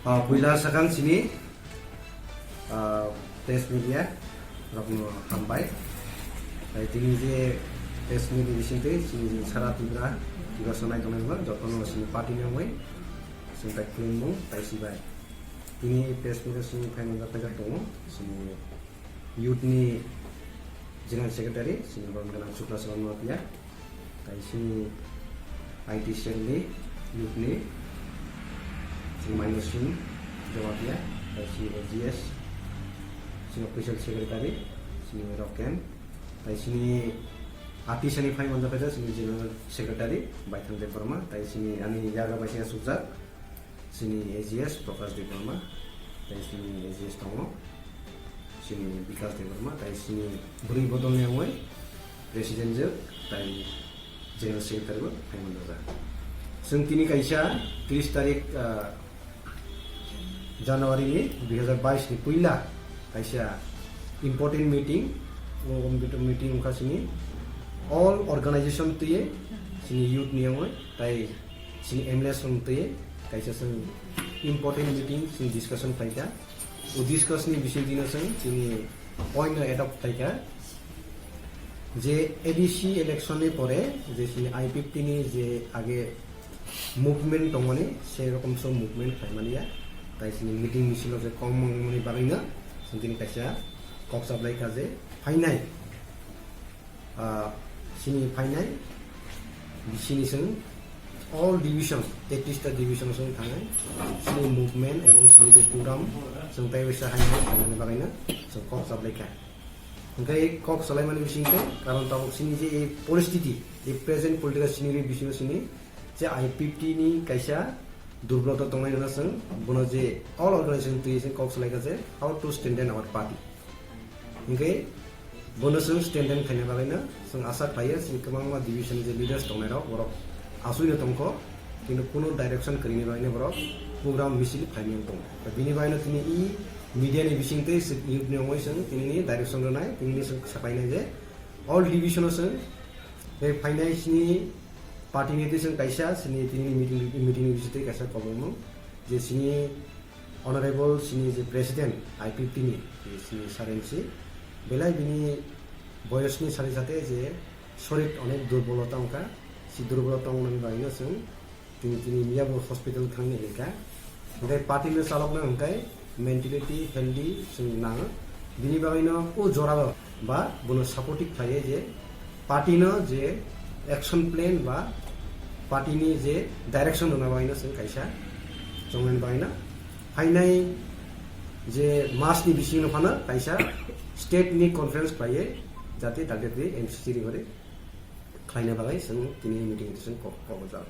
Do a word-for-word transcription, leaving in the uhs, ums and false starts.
Ah, poila sakang chini, ah, press media rokno hambai. Tai tini je press media ni bising twi chini sara Tripura, Tripura sonai tongnai jotono chini party ni wngwi chwng tai khulumung tai sibai. Tini press media sini phaimani jat paijak tongo, chini youth ni general secretary, chini borom gwnang Chukla Salam Nuatia, tai chini I T cell ni youth ni, chini Maino Singh Jamatia, tai chini A G S, chini official secretary, chini Roken, tai chini ati sani phai manjak khaja, chini general secretary, Baithang Debbarma, tai chini ani yaga bai sini sukjak, chini A G S Prakash Debbarma, tai chini A G S tongo, chini Bikash Debbarma, tai chini bwrwi bodol ni wngwi president jwk, tai general secretary bo phai manjak. Chwng tini kaisa tris tarik, ah, January ni dui hazar bais ni puila kaisa important meeting, o meeting wngkha chini all organization twi chini youth ni wngwi tai chini M L A song twi kaisa chwng important meeting chini discussion khlaikha. O discuss ni bising twi no chwng chini point no adopt khlaikha. Je A D C election ni pore je chini I P F T ni je age movement tongmani, se rokom so movement khlaimani ya. Tai chini meeting misil o je kom mangmani bagwi no chwng tini kaisa kok chaplaikha je phainai, ah, chini phainai bisini chwng all division, tetris ta division chwng thangnai, chini movement ebong chini je program chwng tai waisa haino khlaimani bagwi no chwng kok chaplaikha. Hingkhe kok salaimani bising khe, karon tabuk chini je ei poristiti, ei present political scenario bisingo chini je I P F T ni kaisa durbolota tongnai rwna chwng, bono je all organization twi chwng kok salaikha je how to strengthen our party. Hingkhe bono chwng strengthen khaina bagwi no chwng asa khlaiya, chini kwbangma division ni je leaders tongnai rok, borok aswino tongkho, kintu kuno direction kwrwini bagwi no borok program misil khlaimani tong. Bini bagwi no tini e media ni bising twi youth ni wngwi chwng tini ni direction rwnai, tini ni chwng sapainai je all division o chwng tei phainai chini party ni twi chwng kaisa chini tini ni meeting, meeting ni bising twi kaisa kobongmung je chini honorable chini je president I P F T ni, je chini Sarensi, belai bini boyos ni sari sate je sorit onek durbolota wngkha, si durbolota wngnani bagwi no chwng tini tini miyabo hospital thangni hwnkha. Hingkhe party no chalokna hwnkhe mentality healthy chwng nang. Bini bagwi no o jora o ba bono supportive khlaiwi je party no je action plan ba party ni je direction rwna bagwi no chwng kaisa chongnani bagwi no phainai je mas ni bising no phano kaisa state ni conference khlaiwi jati target ri M C C ri hori khlaina bagwi chwng tini meeting ni chwng kok, kok rijak.